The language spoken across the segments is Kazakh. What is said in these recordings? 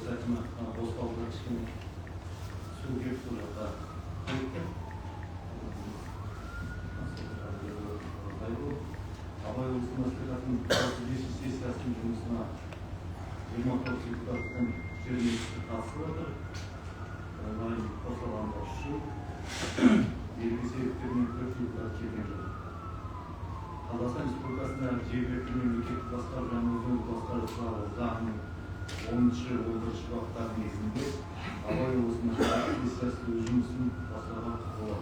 Облыс әкімі Босқалда кішкене су келіп, сол жаққа кетті. Абай облыстық мәслихатының 35-ші сессиясының жұмысына 29 депутаттың 22-сі қатысып отыр. Онлайн қосылғандар 3, белгілі себептермен 4 депутат келген жоқ. Қазақстан Республикасындағы жергілікті мемлекеттік басқару және өзін-өзі басқару туралы заңның 10-, 11 баптары негізінде Абай облысының мәслихаты сессиясы өз жұмысын бастауға құқылы.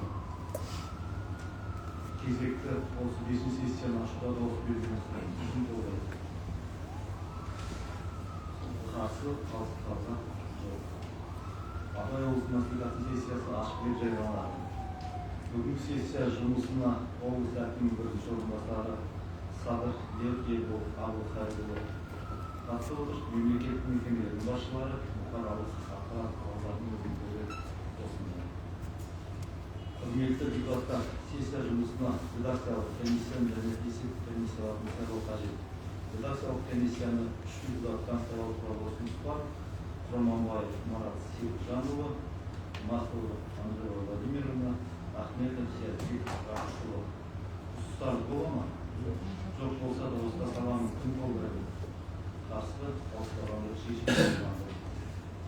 Кезекті 35-ші сессияны ашуға дауыс беруді сұраймыз. Кім қолдайды? Қарсы, қалыс қалған жоқ. Абай облысы мәслихаты сессиясы ашық деп жарияланады. Бүгінгі сессия жұмысына облыс әкімінің бірінші орынбасары Садыр Ербол Әбілхайырұлы қатысып отыр. Мемлекеттік мекемелердің басшылары, бұқаралық ақпарат құралдарының өкілдері осында. Құрметті депутаттар, сессия жұмысына редакциялық комиссияны және есеп комиссияларын сайлау қажет. Редакциялық комиссияны 3 депутаттан сайлау туралы ұсыныс бар. Құрманбаев Марат Серікжанұлы, Маслова Анжела Владимировна, Ахметов Серікбек Рақышұлы. Ұсыныстар бола ма? Жоқ болса, дауысқа саламын. Кім қолдайды? Қарсы, қалыс, шешім қабылданды.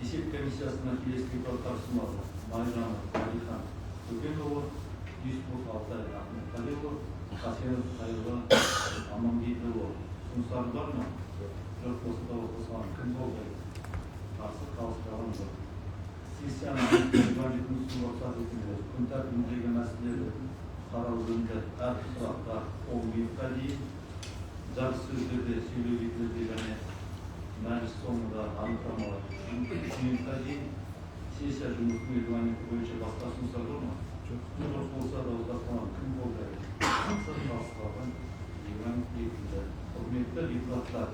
Есеп комиссиясына келесі депутаттар ұсынылады: Майжанов Әлихан Көкенұлы, Юсупов Алтай Ахметқалиұлы, Хасенов Қайырлы Амангелдіұлы. Ұсыныстар бар ма? Жоқ болса, дауысқа саламын. Кім қолдайды? Қарсы, қалыс қалған жоқ. Сессияның регламентін ұсынуға рұқсат етіңіздер. Күн тәртібіндегі мәселелерді қарау жөнінде әр сұраққа 10 минутқа дейін, жарыс сөздерде, сөйлеу кезінде және мәжіліс соңында анықтамалар 3 минутқа дейін. Сессия жұмысының регламенті бойынша басқа ұсыныстар бар ма? Жоқ болса, дауысқа саламын. Кім қолдайды? Қарсы, қалыс қалған, регламент бекітілді. Құрметті депутаттар,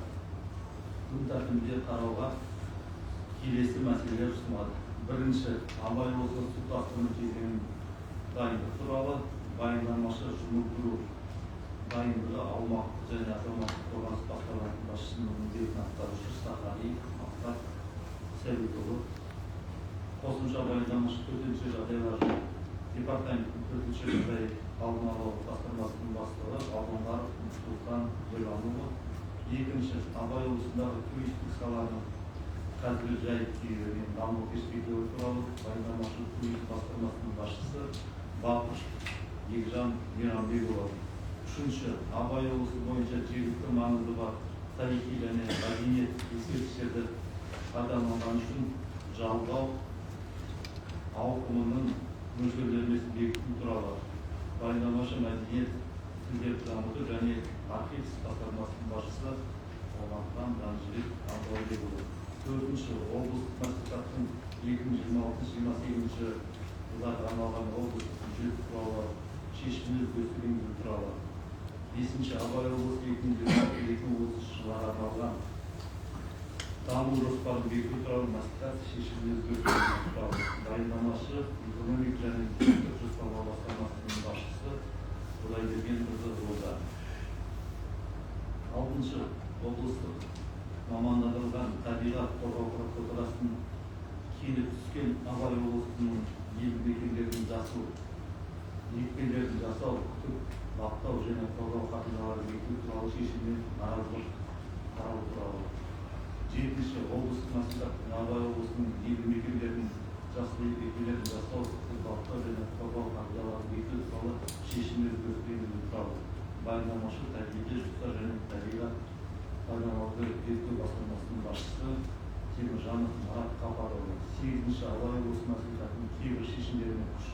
күн тәртібінде қарауға келесі мәселелер ұсынылады. Бірінші, Абай облысы су тасқыны кезеңін дайындық туралы. Баяндамашы жұмылдыру дайындығы аумақтық және азаматтық қорғаныс басқармасының басшысының міндетін атқарушы Сахариев Асқар Сәбитұлы. Қосымша баяндамашы төтенше жағдайлар департаментінің төтенше жағдай алдын алу басқармасының бастығы Алдоңғаров Сұлтан Ерланұлы. Екінші, Абай облысындағы туристік саланың қазіргі жай күйі мен даму перспективалары туралы. Баяндамашы туризм басқармасының басшысы Бақышев Бекжан Мейрамбекұлы. Үшінші, Абай облысы бойынша жергілікті маңызы бар тарихи және мәдениет ескерткіштерді пайдаланған үшін жалдау ауқымының мөлшерлемесін бекіту туралы. Баяндамашы мәдениет, тілдерді дамыту және архив басқармасының басшысы Омархан Жанжігіт Абдалбекұлы. Төртінші, облыстық мәслихаттың 2026-28 жылдарға арналған облыстық бюджет туралы шешіміне өзгерістер енгізу туралы. Бесінші, Абай облысы 2026-2030 жылдарға арналған даму жоспарын бекіту туралы мәслихат шешіміне өзгерістер енгізу туралы. Баяндамашы экономика және бюджеттік жоспарлау басқармасының басшысы Құдайбергенқызы Роза. Алтыншы, облыстық мамандандырылған табиғат қорғау прокуратурасының келіп түскен Абай облысының елді мекендерінің жасыл екпелерін жасау, күтіп баптау және қорғау қағидаларын бекіту туралы шешіміне наразылық қарау туралы. Жетінші, облыстық мәслихаттың Абай облысының елді мекендерінің жасыл екпелерін жасау, күтіп баптау және қорғау қағидаларын бекіту туралы шешіміне өзгерістер енгізу туралы. Баяндамашы табиғи ресурстар және табиғат пайдалануды реттеу басқармасының басшысы Теміржанов Марат Қапарұлы. Сегізінші, Абай облысы мәслихатының кейбір шешімдеріне күш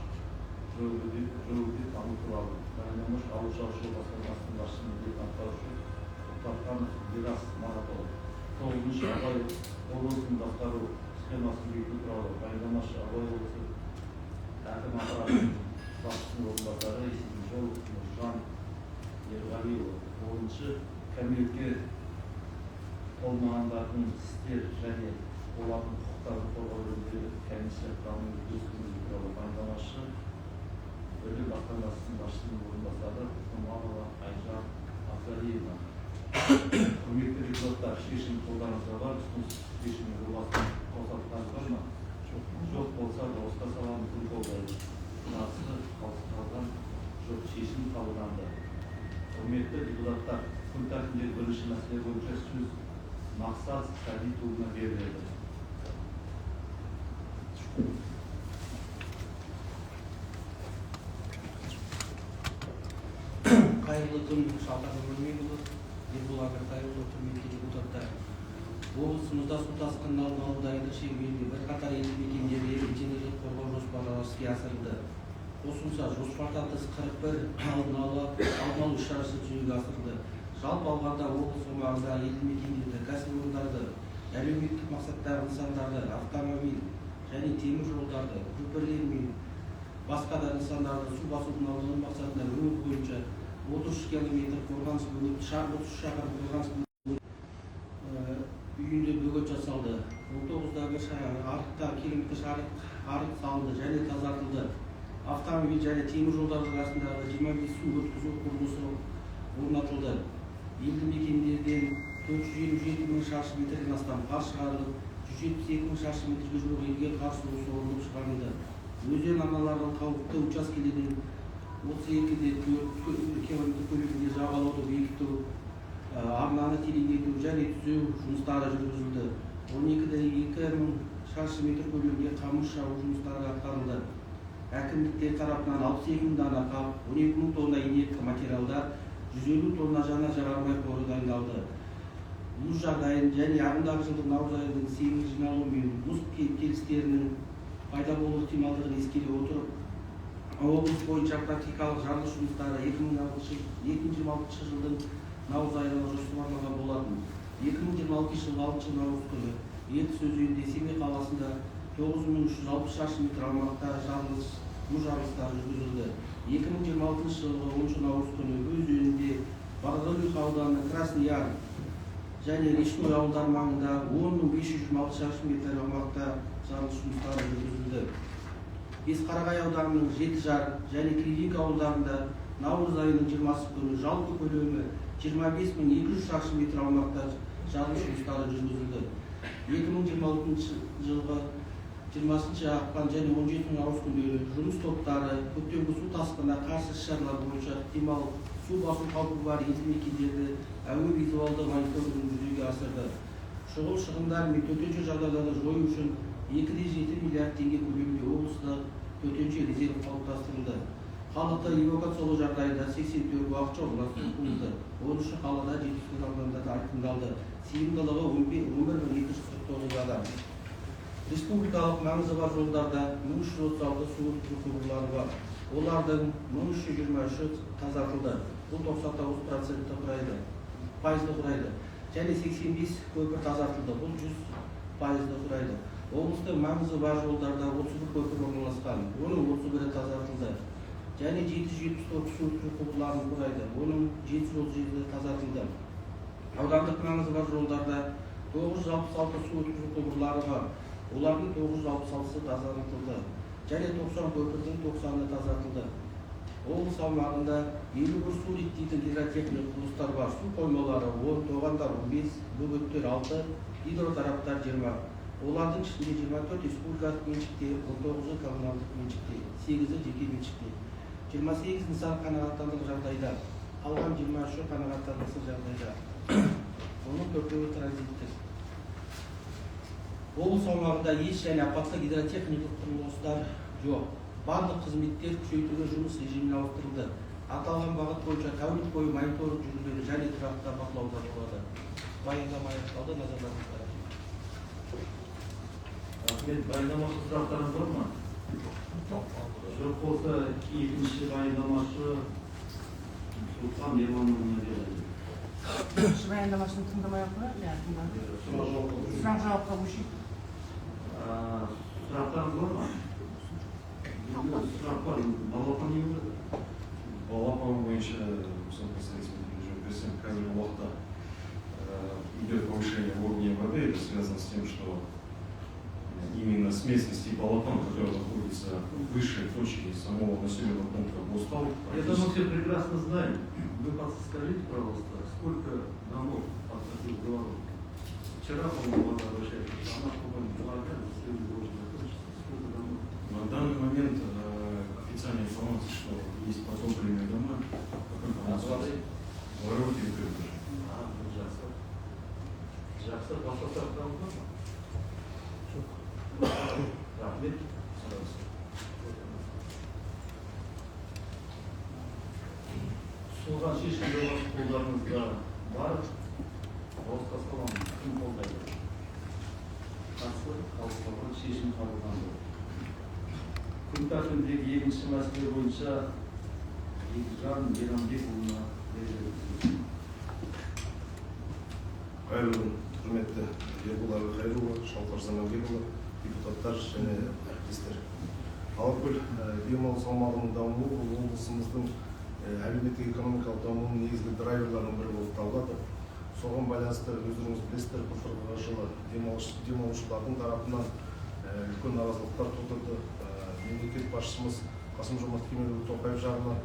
жоюды деп тану туралы. Баяндамашы ауыл шаруашылығы басқармасының басшысының міндетін атқарушы Тоқтарханов Мирас Маратұлы. Тоғызыншы, Абай облысының басқару схемасын бекіту туралы. Баяндамашы Абай облысы әкім аппаратының басшысының орынбасары Есенжолов Нұржан Ерғалиұлы. 10-шы, кәмелетке толмағандардың істер және олардың құқықтарын қорғау жөніндегі комиссия құрамына өзгеріс енгізу туралы. Баяндамашы білім басқармасының басшысының орынбасары Тұманова Айжан Абзалиевна. Құрметті депутаттар, шешім қолдарыңызда бар. Ұсыныс шешім жобасын. Сәбитұлына беріледі. Қайырлы күн, Шалқар Өмірбекұлы, Ербол Әміртайұлы, құрметті депутаттар! Облысымызда су тасқынын алдын алу дайындық шеңберінде бірқатар елді мекендерде инженерлік қорғау жоспарлары іске асырылды. Қосымша жоспардан тыс 41 алдын алу іс-шарасы жүзеге асырылды. Жалпы алғанда, облыс аумағында елді мекендерді, кәсіпорындарды, әлеуметтік мақсаттағы нысандарды, автомобиль және темір жолдарды, көпірлер мен басқа да нысандарды су басудың алдын алу мақсатында өңір бойынша 33 километр қорғаныс бөгет, 33 шақырым қорғаныс бөгет, үйінді бөгет жасалды. 19-да бір арықта километр арық салынды және тазартылды. Автомобиль және темір жолдар арасындағы 25 су өткізу құрылғысы орнатылды. Елді мекендерден 457 мың шаршы метрден астам қар шығарылып, 172 мың шаршы метрге жуық елге қар суы сорылып шығарылды. Өзен арналарының қауіпті учаскелерінен 32,4 километр көлемінде жағалауды бекіту, арнаны тереңдету және түзеу жұмыстары жүргізілді. 12,2 мың шаршы метр көлемінде қамыс шабу жұмыстары атқарылды. Әкімдіктер тарапынан 62 мың дана қап, 12 мың тонна инертті материалдар, 150 тонна жанар жағармай қоры дайындалды. Мұз жағдайын және ағымдағы жылдың наурыз айының сенің жиналуы мен мұз кептелістерінің пайда болу ықтималдығын ескере отырып, облыс бойынша практикалық жарылыс жұмыстары 2026 жылдың наурыз айына жоспарланған болатын. 2026 жылғы 6 наурыз күні Ертіс өзенінде Семей қаласында 9360 шаршы метр аумақта мұз жарылыстары жүргізілді. 2026 жылғы 10 наурыз күні Бөз өзенінде Боровиха ауданы Красный Яр және Речной ауылдары маңында 10 526 шаршы метр аумақта жарылыс жұмыстары жүргізілді. Бесқарағай ауданының Жетіжар және Кривинка ауылдарында наурыз айының 20 күні жалпы көлемі 25 200 шаршы метр аумақта жарылыс жұмыстары жүргізілді. 2026 жылғы 20 ақпан және 17 наурыз күндері жұмыс топтары көктемгі су тасқынына қарсы іс-шаралар бойынша ықтимал су басу қаупі бар елді мекендерді әуе визуалды мониторингін жүзеге асырды. Шұғыл шығындар мен төтенше жағдайларды жою үшін 2,7 миллиард теңге көлемінде облыста төтенше резерв қалыптастырылды. Халықты эвакуациялау жағдайында 84 уақытша орналастыру пункті 13 қалада, 74 ауданда айқындалды. Сыйымдылығы 11 249 адам. Республикалық маңызы бар жолдарда 1336 су өткізу құбырлары бар. Олардың 1323-і тазартылды. Бұл 99%-ті құрайды. Пайызды құрайды. Және 85 көпір тазартылды. Бұл 100%-ды құрайды. Облыстың маңызы бар жолдарда 31 көпір орналасқан. Оның 31-і тазартылды. Және 774 су өткізу құбырларын құрайды. Оның 737-і тазартылды. Аудандық маңызы бар жолдарда 966 су өткізу құбырлары бар. Олардың 966-сы тазартылды. Және 90 көпірдің 90-ы тазартылды. Облыс аумағында 51 су реттейтін гидротехникалық құрылыстар бар. Су қоймалары 10, тоғандар 15, бөгеттер 6, гидротораптар 20. Олардың ішінде 24 республикалық меншікте, 19-ы коммуналдық меншікте, 8-і жеке меншікте. 28 нысан қанағаттандырарлық жағдайда, қалған 23-і қанағаттанғысыз жағдайда. Оның төртеуі транзиттік. Облыс аумағында еш және апатты гидротехникалық құрылыстар жоқ. Барлық қызметтер күшейтілген жұмыс режиміне ауыстырылды. Аталған бағыт бойынша тәулік бойы мониторинг жүргізіледі және тұрақты бақылауда болады. Баяндама аяқталды. Назарларыңызға рахмет. Рахмет. Баяндамашы, сұрақтарыңыз бар ма? Жоқ болса, екінші баяндамашы Сұлтан Ерланұлына беріледі. Бірінші баяндамашыны тыңдамай ақ қояйық, иә, тыңдадық. Сұрақ жауапқа көшейік. Сұрақ жауапқа көшейік. Сұрақтарыңыз бар ма? Бізде сұрақ бар. Балапан не болады? Балапан бойынша, мысалы, представитель жауап берсем, қазіргі уақытта идет повышение уровня воды. Это связано с тем, что именно с местности Балапан, которая находится выше точки самого населенного пункта Бозтал. Это мы все прекрасно знаем. Вы подскажите, пожалуйста, сколько домов подтопил гору? Вчера, по-моему, вода обращается. Она, по-моему, 2 дня, за сегодня должен закончиться. Сколько домов? На данный момент официальная информация, что есть потопленные дома. Пока От воды? Во дворы перекрыты уже. А, ну, жақсы. Жақсы, басқа сұрақтарыңыз бар ма? Жоқ. Рахмет. Ұсынылған шешім жобасы қолдарыңызда бар. Дауысқа саламын. Кім қолдайды? Қарсы, қалыс шешім қабылданды. Күн тәртібіндегі екінші мәселе бойынша Бекжан Мейрамбекұлына беріледі. Қайырлы күн, құрметті Ербол Әбілқайырұлы, Шалқар Заманбекұлы, депутаттар және әріптестер. Алакөл демалыс аумағының дамуы бұл облысымыздың әлеуметтік экономикалық дамуының негізгі драйверларының бірі болып табылады. Соған байланысты өздеріңіз білесіздер, былтырғы жылы демалушылардың тарапынан үлкен наразылықтар тудырды. Мемлекет басшымыз Қасым-Жомарт Кемелұлы Тоқаев жағынан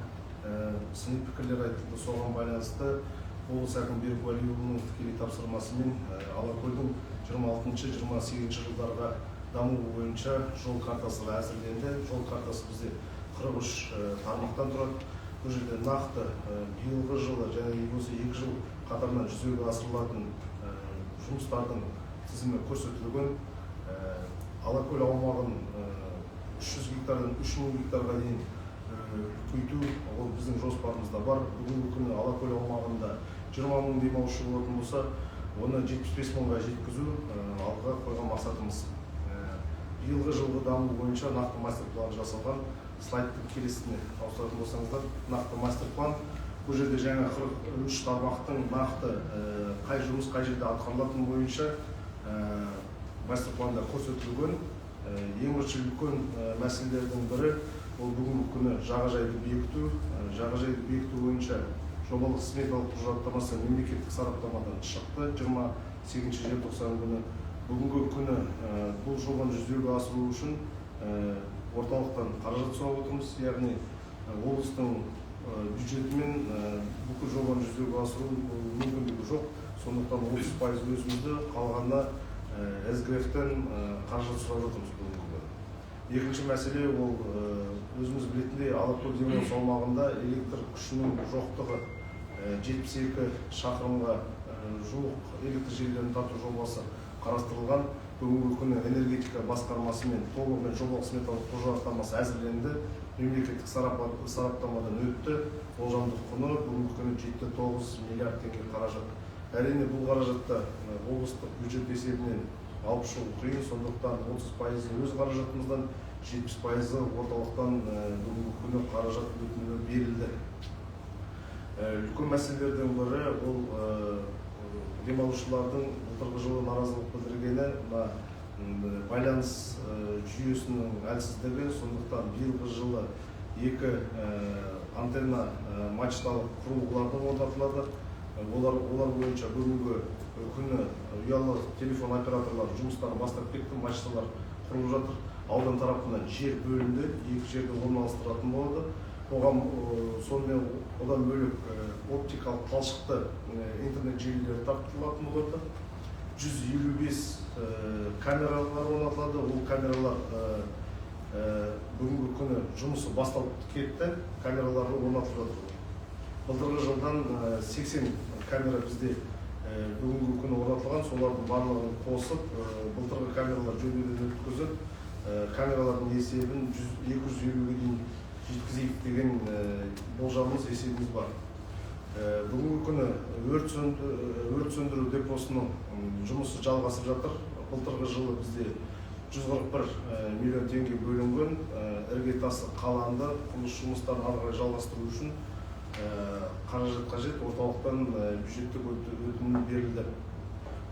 сыни пікірлер айтылды. Соған байланысты облыс әкімі Берік Уәлиұлының тікелей тапсырмасымен Алакөлдің 26-28 жылдарға даму бойынша жол картасы әзірленді. Жол картасы бізде 43 тармақтан тұрады. Бұл жерде нақты биылғы жылы және осы 2 жыл қатарынан жүзеге асырылатын жұмыстардың тізімі көрсетілген. Алакөл аумағын 300 гектардан 3000 гектарға дейін үлкейту ол біздің жоспарымызда бар. Бүгінгі күні Алакөл аумағында 20 мың демалушы болатын болса, оны 75 мыңға жеткізу алға қойған мақсатымыз. Биылғы жылғы даму бойынша нақты мастер-план жасалған. Слайдтың келесіне ауысатын болсаңыздар, нақты мастер-план. Бұл жерде жаңа 43 тармақтың нақты қай жұмыс қай жерде атқарылатын бойынша мастер-планда көрсетілген. Ең бірінші үлкен мәселелердің бірі ол бүгінгі күні жағажайды бекіту. Жағажайды бекіту бойынша жобалық сметалық құжаттамасы мемлекеттік сараптамадан шықты 28 желтоқсан күні. Бүгінгі күні бұл жобаны жүзеге асыру үшін орталықтан қаражат сұрап отырмыз, яғни облыстың бюджетімен бүкіл жобаны жүзеге асыру мүмкіндігі жоқ. Сондықтан 30% өзімізді, қалғанына СГФ-тен қаражат сұрап жатырмыз бүгінгі күні. Екінші мәселе ол өзіміз білетіндей Алакөл демалыс аумағында электр күшінің жоқтығы, 72 шақырымға жуық электр желілерін тарту жобасы қарастырылған. Бүгінгі күні энергетика басқармасымен толығымен жобалық сметалық құжаттамасы әзірленді, мемлекеттік сараптамадан өтті. Болжамдық құны бүгінгі күні 7,9 миллиард теңге қаражат. Әрине бұл қаражатты облыстық бюджет есебінен алып шығу қиын, сондықтан 30% өз қаражатымыздан, 70% орталықтан бүгінгі күні қаражат өтінімі берілді. Үлкен мәселелердің бірі ол демалушылардың былтырғы жылы наразылық білдіргені мына байланыс жүйесінің әлсіздігі. Сондықтан биылғы жылы 2 антенна мачталық құрылғылардың орнатылады. Олар бойынша бүгінгі күні ұялы телефон операторлары жұмыстарын бастап кетті, мачталар құрылып жатыр. Аудан тарапынан жер бөлінді, 2 жерде орналастыратын болады. Оған сонымен одан бөлек оптикалық талшықты интернет желілері тартылатын болады. 155 камералар орнатылады. Ол камералар бүгінгі күні жұмысы басталып кетті, камералар орнатылып жатыр. Былтырғы жылдан 80 камера бізде бүгінгі күні орнатылған, солардың барлығын қосып, былтырғы камералар жөндеуден өткізіп, камералардың есебін 250-ге дейін жеткізейік деген болжамымыз, есебіміз бар. Бүгінгі күні өрт сөндіру депосының жұмысы жалғасып жатыр. Былтырғы жылы бізде 141 миллион теңге бөлінген, іргетасы қаланды, құрылыс жұмыстарын ары қарай жалғастыру үшін қаражат қажет, орталықтан бюджеттік өтінім берілді.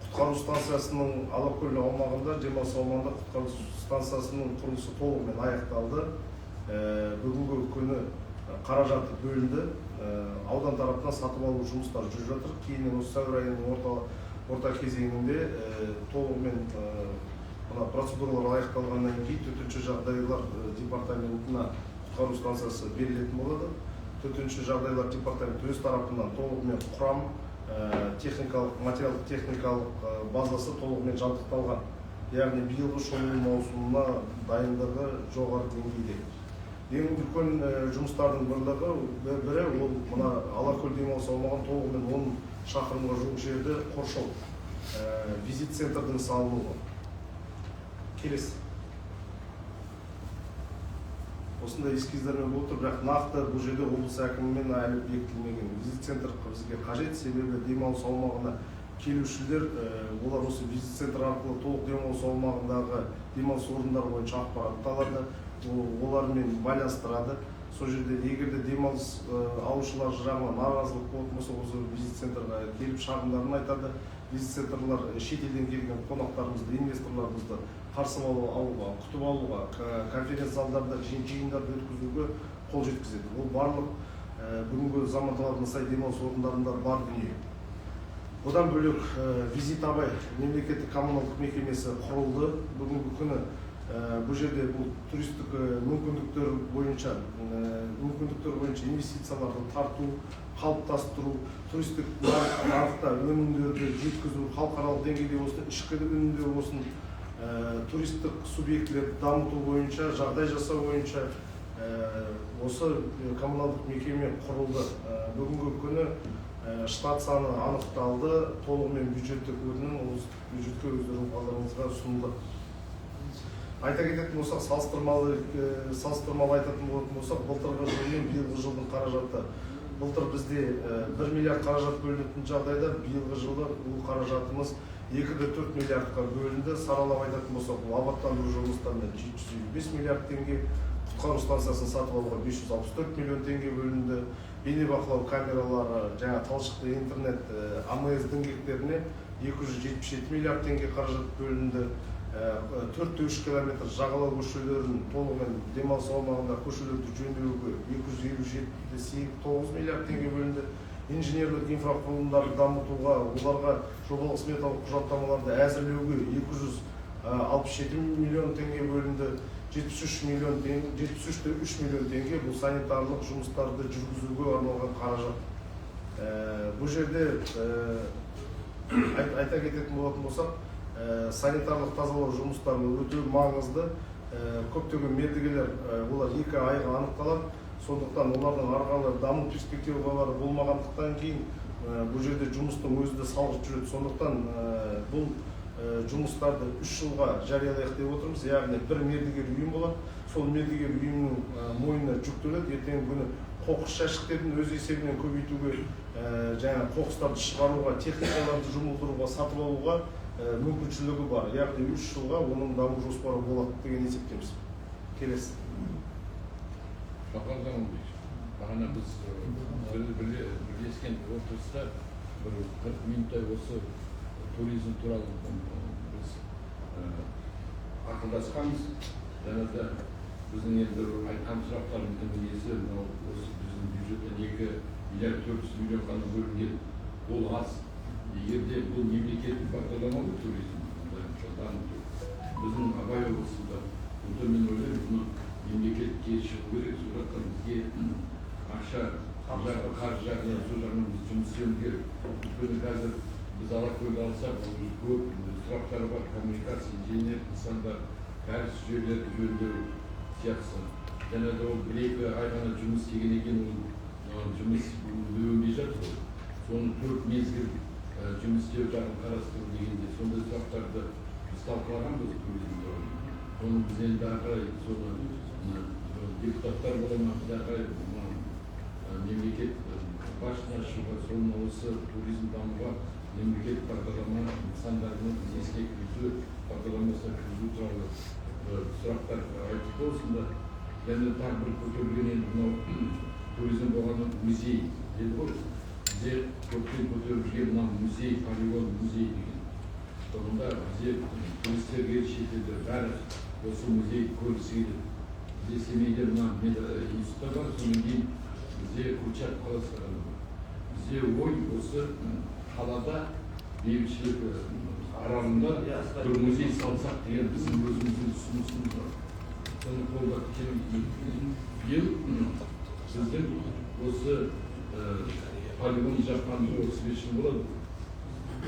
Құтқару станциясының Алакөл аумағында, демалыс аумағында құтқару станциясының құрылысы толығымен аяқталды. Бүгінгі күні қаражаты бөлінді. Аудан тарапынан сатып алу жұмыстары жүріп жатыр. Кейіннен осы сәуір айының орта кезеңінде толығымен мына процедуралар аяқталғаннан кейін төтенше жағдайлар департаментіне құтқару станциясы берілетін болады. Төтенше жағдайлар департаменті өз тарапынан толығымен құрам, техникалық, материалдық техникалық базасы толығымен жабдықталған. Яғни биылғы шомылу маусымына дайындығы жоғары деңгейде. Ең үлкен жұмыстардың бірі ол мына Алакөл демалыс аумағын толығымен 10 шақырымға жуық жерді қоршау. визит центрдің салынуы. Келесі. Осындай эскиздармен болып отыр, бірақ нақты бұл жерде облыс әкімімен әлі бекітілмеген. Визит центр бізге қажет, себебі демалыс аумағына келушілер, олар осы визит центр арқылы толық демалыс аумағындағы демалыс орындары бойынша ақпаратты алады, олармен байланыстырады. Сол жерде егер де демалыс алушылар жағынан наразылық болатын болса, осы визит центрға келіп шағымдарын айтады. Визит центрлар шетелден келген қонақтарымызды, инвесторларымызды қарсы алуға, күтіп алуға, конференц залдарда жиындарды өткізуге қол жеткізеді. Ол барлық бүгінгі заман талабына сай демалыс орындарында бар дүние. Одан бөлек Визит Абай мемлекеттік коммуналдық мекемесі құрылды. Бүгінгі күні бұл жерде бұл туристік мүмкіндіктер бойынша инвестицияларды тарту, қалыптастыру, туристік нарықта өнімдерді жеткізу, халықаралық деңгейде болсын, ішкі өнімдер болсын, туристік субъектілерді дамыту бойынша жағдай жасау бойынша осы коммуналдық мекеме құрылды. Бүгінгі күні штат саны анықталды, толығымен бюджеттік өтінім облыстық бюджетке өздеріңіздің назарыңызға ұсынылды. Айта кететін болсақ, салыстырмалы айтатын болатын болсақ, былтырғы жыл мен биылғы жылдың қаражаты. Былтыр бізде 1 миллиард қаражат бөлінетін жағдайда, биылғы жылы ол қаражатымыз 2,4 миллиардқа бөлінді. Саралап айтатын болсақ, бұл абаттандыру жұмыстарына 755 миллиард теңге, құтқару станциясын сатып алуға 564 миллион теңге бөлінді. Бейнебақылау камералары, жаңа талшықты интернет, АМС діңгектеріне 277 миллиард теңге қаражат бөлінді. 4,3 километр жағалау көшелерін толығымен демалыс аумағында көшелерді жөндеуге 257,9 миллиард теңге бөлінді. Инженерлік инфрақұрылымдарды дамытуға, оларға жобалық сметалық құжаттамаларды әзірлеуге 267 миллион теңге бөлінді. 73 миллион теңге, 73,3 миллион теңге бұл санитарлық жұмыстарды жүргізуге арналған қаражат. Бұл жерде айта кететін болатын болсақ, санитарлық тазалау жұмыстары өте маңызды. Көптеген мердігерлер, олар 2 айға анықталады. Сондықтан олардың ары қарай даму перспективалары болмағандықтан кейін бұл жерде жұмыстың өзі де салғырт жүреді. Сондықтан бұл жұмыстарды 3 жылға жариялайық деп отырмыз. Яғни бір мердігер ұйым болады. Сол мердігер ұйымның мойнына жүктеледі. Ертеңгі күні қоқыс жәшіктерін өз есебінен көбейтуге, жаңа қоқыстарды шығаруға, техникаларды жұмылдыруға, сатып алуға мүмкіншілігі бар. Яғни 3 жылға оның даму жоспары болады деген есептейміз. Келесі. Шалқар Заманбекович, бағана біз бірлескен отырыста бір 40 минуттай осы туризм туралы біз ақылдасқанбыз. Және де біздің енді айтқан сұрақтарымыздың несі, мынау осы біздің бюджеттен 2 миллиард 400 миллион ғана бөлінген, ол аз. Егер де бұл мемлекеттік бағдарлама ғой, туризм дамыту біздің Абай облысында, онда мен ойлаймын, бұны мемлекетке шығу керек. Сол жақтан бізге ақша, қаржы жағынан, сол жағынан біз жұмыс істеуіміз керек. Өйткені қазір біз Алакөлді алсақ, ол көп сұрақтар бар: коммуникация, инженерлік нысандар, кәріз жүйелерді жөндеу сияқты. Және де ол 1-2 ай ғана жұмыс істеген екен, ол жұмыс өнбей жатыр ғой. Соны 4 мезгіл жұмыс істеу жағын қарастыру дегенде, сондай сұрақтарды біз талқылағанбыз туризм туралы. Соны біз енді ары қарай соны депутаттар бола ма, біз ары қарай мемлекет басшысына шығуға, соны осы туризм дамуға мемлекеттік бағдарлама нысандарын еске кіргізу бағдарламасына кіргізу туралы сұрақтар айттық осында. Және тағы бір көтерілген енді мынау туризм болғаны музей деді ғой. Бізде көптен көтеріп жүрген мына музей, полигон музей деген. Сонда бізде туристерге, шетелдер бәрі осы музей көргісі келеді. Бізде Семейде мына институтта бар, содан кейін бізде Курчатов қаласында ғана бар. Бізде ой осы қалада бейбітшілік аралында бір музей салсақ деген біздің өзіміздің ұсынысымыз бар. Соны қолдап биыл біздің осы полигон жапқанымызға 35 жыл болады.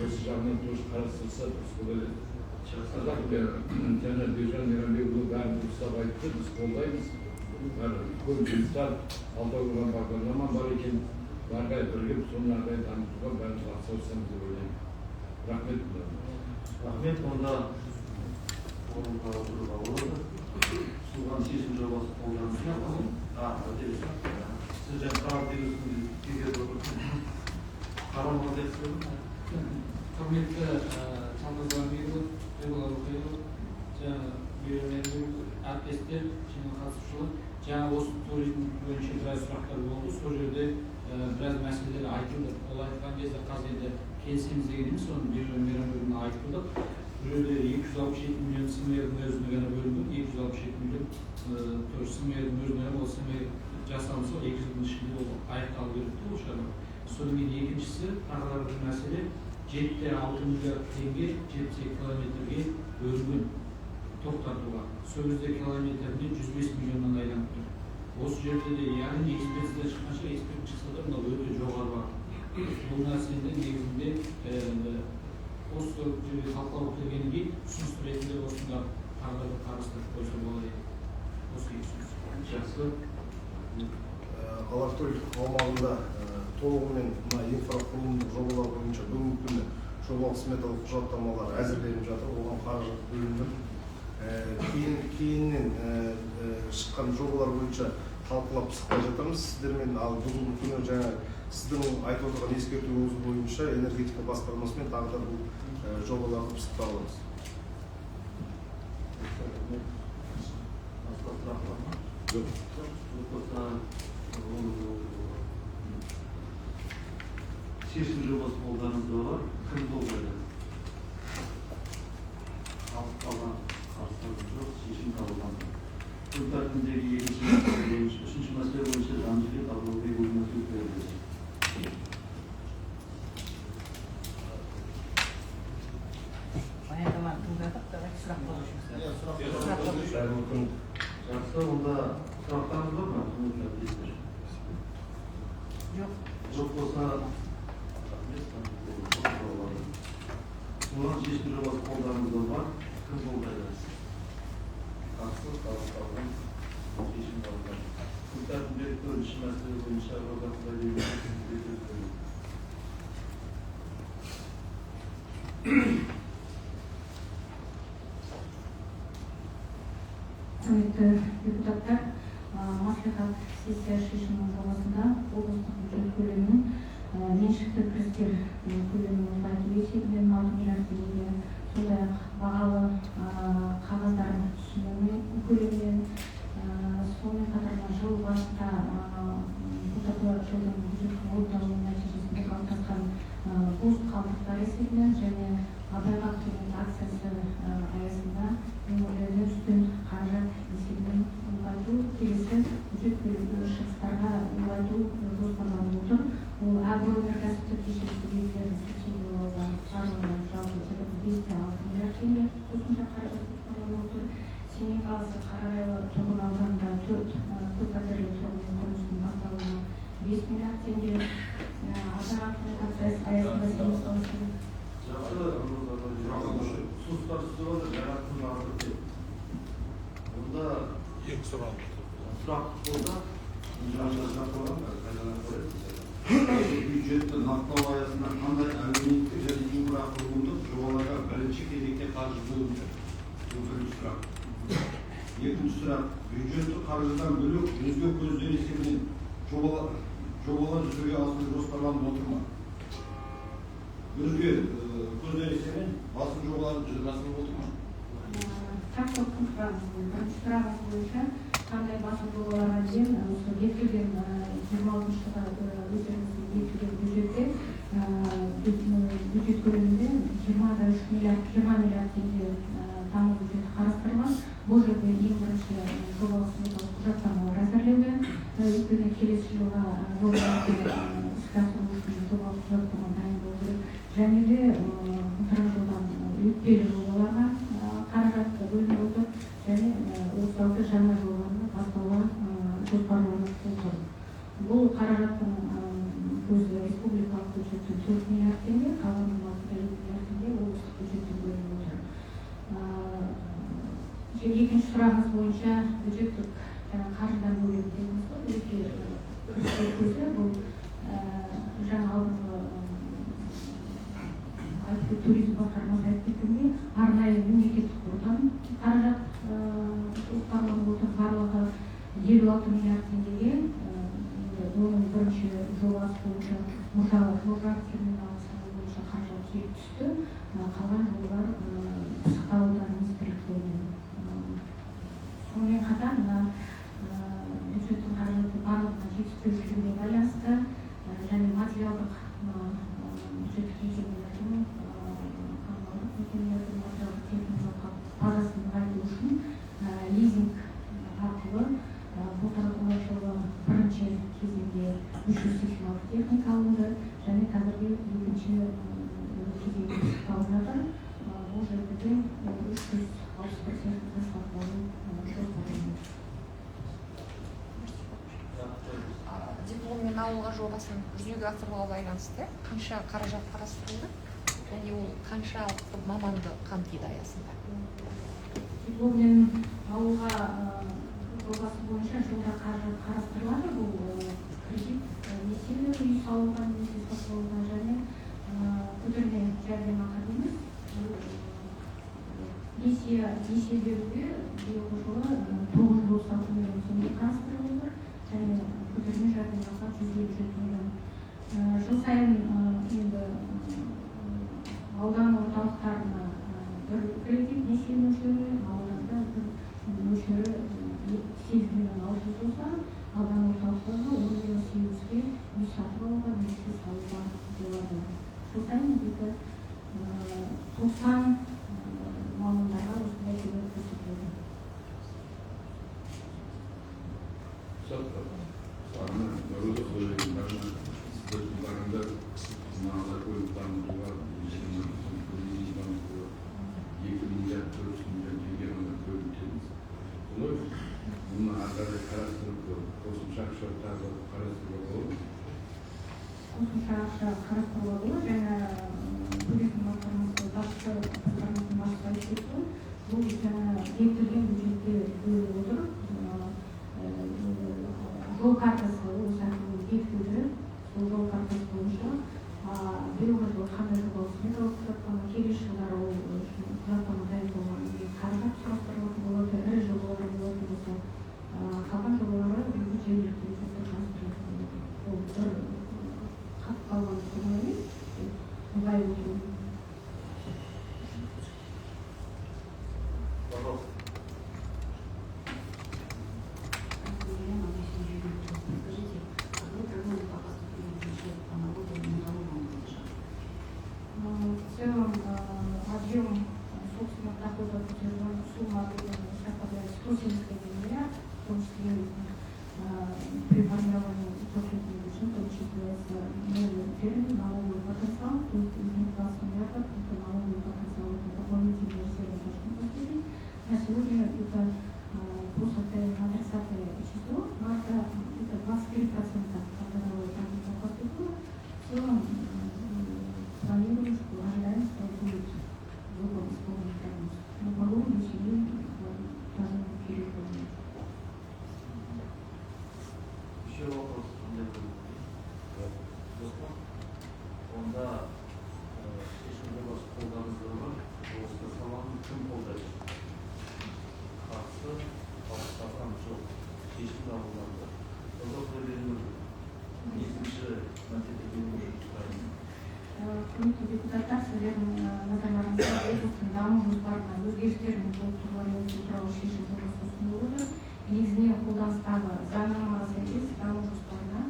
Осы жағынан тоже қарастырылса, дұрыс болар еді. Қазақ жаңа Бержан Мейрамбекұлы бәрін дұрыстап айтты, біз қолдаймыз. Бәрі көп жұмыстар, алда қойған бағдарлама бар екен, бәрі қарай бірігіп, соны ары қарай дамытуға бәріміз атсалысамыз деп ойлаймын. Рахмет. Рахмет, онда орынға отыруға болады. Ұсынылған шешім жобасы қолдарыңызда. Сіз жаңа сұрақ берусін кезек отырсыз. Қарауға берсіз. Құрметті Шалқар Замирұлы, Ербол Әбілқайырұлы, жаңа әріптестер және қатысушылар, жаңа осы туризм бойынша біраз сұрақтар болды. Сол жерде біраз мәселелер айтылды. Ол айтқан кезде қазір енді келісеміз деген емес, оны Мейрамбекұлына айтылды. Бұл жерде 267 миллион СМР-дің өзіне ғана бөлінген, 267 миллион СМР-дің өзіне, ол СМР жасалынса, 2 жылдың ішінде ол аяқталу керек те ол шаруа. Содан кейін екіншісі, тағы да бір мәселе, 7,6 миллиард теңге 72 километрге бөлінген тоқтатуға. Сол кезде километріне 105 миллионнан айланып тұр. Осы жерде де, яғни экспертиза шыққанша, эксперт шықса да мынау өте жоғары баға. Бұл нәрсені негізінде осы жерге талқылау келгеннен кейін ұсыныс ретінде осында тағы да бір қарастырып қойса болады еді. Осы екі ұсыныс. Жақсы. Алакөл аумағында толығымен мына инфрақұрылымдық жобалар бойынша бүгінгі күні жобалық сметалық құжаттамалар әзірленіп жатыр, оған қаражат бөлінді. Кейіннен шыққан жобалар бойынша талқылап пысықтай жатырмыз сіздермен. Ал бүгінгі күні жаңа сіздің айтып отырған ескертуіңіз бойынша энергетика басқармасымен тағы да бұл жобаларды пысықтап аламыз. Басқа сұрақ бар ма? Жоқ. Жоқ болса, шешім жобасы қолдарыңызда бар. Кім қолдайды? Алып қарсы жоқ, шешім қабылданды. Күн тәртібіндегі екінші мәселе бойынша, үшінші мәселе бойынша Жанжібек Абылбекұлына сөз беріледі. Баяндаманы тыңдадық, давайте сұрақ қоюшымыз. Сұрақ қоюшы. Жақсы, онда сұрақтарыңыз бар ма, құрметті әріптестер? Жоқ. Жоқ болса, ұсынылған шешім жобасы қолдарыңызда бар. Кім қолдайды? Қарсы, қабылданған, шешім қабылданды. Күн тәртібіндегі төртінші мәселе бойынша Роза Құдайбергенова сізге сөз беріледі. Құрметті депутаттар, мәслихат сессия шешімінің жобасында облыстық бюджет көлемінің меншікті кірістер көлемін ұлғайту есебінен 6 миллиард теңгеге, сондай-ақ бағалы қағаздардың түсімі көлемінен, сонымен қатар жыл басында былтырғы жылдың бюджеттің орындалуы нәтижесінде қалыптасқан бос қалдықтар есебінен және Абайға құрмет акциясы аясында өңірлерден түскен қаражат есебінен ұлғайту, келесі бюджет шығыстарға ұлғайту жоспарланып отыр. Ол агроөнеркәсіптік кешен субъектілерін субсидиялауға барлығы жалпы 5,6 миллиард теңге қосымша қаражат жоспарланып отыр. Семей қаласы Қарағайлы тұрғын ауданында 4 көппәтерлі тұрғын үй құрылысының басталуына 5 миллиард теңге. Абайға құрмет акциясы аясында Семей қаласының Жақсы, ұсыныстар түсіп отыр, жаңа тыңдап. Онда екі сұрақ. Сұрақ болса, Бюджетті нақтылау аясында қандай әлеуметтік және инфрақұрылымдық жобаларға бірінші кезекте қаржы бөлінді? Бұл бірінші сұрақ. Екінші сұрақ, бюджеттік қаржыдан бөлек өзге көздер есебінен жобалар жүзеге асыру жоспарланып отыр ма? Өзге көздер есебінен басым жобалар жүзеге асырылып отыр ма? Сұрақ бірінші сұрағыңыз бойынша қандай басым жобаларға дейін осы бекітілген 26 жылға өздеріңіздің бекітілген бюджетте бюджет көлемінде 20 миллиард теңге даму бюджеті қарастырылған. Бұл жерде ең бірінші жобалық сметалық құжаттамалар әзірлеуге, өйткені келесі жылға жобаларды іске асыру үшін жобалық құжаттама дайындау керек. Және де былтырғы жылдан өтпелі жобаларға қаражат бөлініп отыр және 36 жаңа жобаны бастауға жоспарланып отыр. Бұл қаражаттың көзі республикалық бюджеттен 4 миллиард теңге, қалған 6,2 миллиард теңге облыстық бюджеттен бөлініп отыр. Екінші сұрағыңыз бойынша бюджеттік қаржыдан бөлек дедіңіз ғой, өзге кірістер көзі бұл жаңа алдыңғы айтып Өнеркәсіп туризм басқармасы айтып кеткендей, арнайы мемлекеттік қордан қаражат жоспарланып отыр. Барлығы 56 миллиард теңгеге. Оның бірінші жобасы бойынша Мұржа терминалын салу бойынша қаражат келіп түсті. Қалған жобалар пысықталуда министрліктермен. Сонымен қатар мына бюджеттің қаражаты барлығына жетіспеушілігіне байланысты және материалдық бюджеттік мекемелердің, коммуналдық мекемелердің материалдық техникалық базасын нығайту үшін лизинг арқылы былтырғы жылы бірінші кезеңде 386 техника алынды және қазіргі екінші кезеңде пысықталып жатыр. Бұл жерде де 361 техника сатып алу жоспарлануда. Дипломмен ауылға жобасын жүзеге асыруға байланысты қанша қаражат қарастырылды және ол қаншалықты маманды қамтиды аясында? Дипломмен ауылға жобасы бойынша жылда қаражат қарастырылады. Бұл кредит, несие үй салуға немесе сатып алуға және көтерме жәрдемақы дейміз. Несие беруге биылғы жылы 936 миллион теңге қарастырылып отыр және көтерме жәрдемақы 157 миллион. Жыл сайын енді аудан орталықтарына бір кредит несие мөлшері, ауылдарда бір мөлшері 8 миллион 600 болса, аудан орталықтарына 10 миллион 800-ге үй сатып алуға немесе салуға болады. Жыл сайын где-то 90 мамандарға осындай көмек көрсетіледі. Дамытуға дамытуға 2 миллиард 400 миллион теңге ғана бөлінді дедіңіз. Олай мұны ары қарай қарастырып, қосымша ақша тағы қарастыруға болады ма? Қосымша ақша қарастыруға болады. Жаңа туризм басқармасы басшысы, басқармасының басшысы айтып кетті ғой, бұл жаңа бекітілген бюджетте бөлініп отыр. Жол картасы облыс әкімдігінде бекітілді. Сол жол картасы бойынша биылғы жылы қандай жобалық сметалық құжаттама, келесі жылдары ол үшін құжаттама дайын болғаннан кейін қаражат сұрастырылатын болады. Ірі жобалар болатын болса, қалған жобалары жергілікті бюджетте қарастырылатын болады. Ол бір қатып қалған сома емес, ұлғайып отыру. Пожалуйста. Скажите, какой прогноз по поступлению в бюджет по налогам и налоговым платежам? В целом объем собственных доходов сумма составляет 171 миллиард, в том числе при формировании трехлетнего бюджета учитывается новый термин налоговый потенциал, то есть из них 20 миллиардов это налоговый потенциал, это дополнительные резервы должны поступить. На сегодня это по состоянию на 30 число марта это 23% от годового потенциала поступило. В целом планируем, что ожидаем, что будет выполнен исполнен прогноз. Но по городу семьи должны перевыполнить. Еще вопрос. Онда шешім жобасы қолдарыңызда бар. Дауысқа саламын. Кім қолдайды? Қарсы, дауыстаған жоқ. Шешім қабылданды. Бесінші мәселеге сұраймын. Құрметті депутаттар, сіздердің назарларыңызға облыстың даму жоспарына өзгерістер мен толықтырулар енгізу туралы шешім жобасы ұсынылып отыр. Негізінен қолданыстағы заңнамаға сәйкес даму жоспарына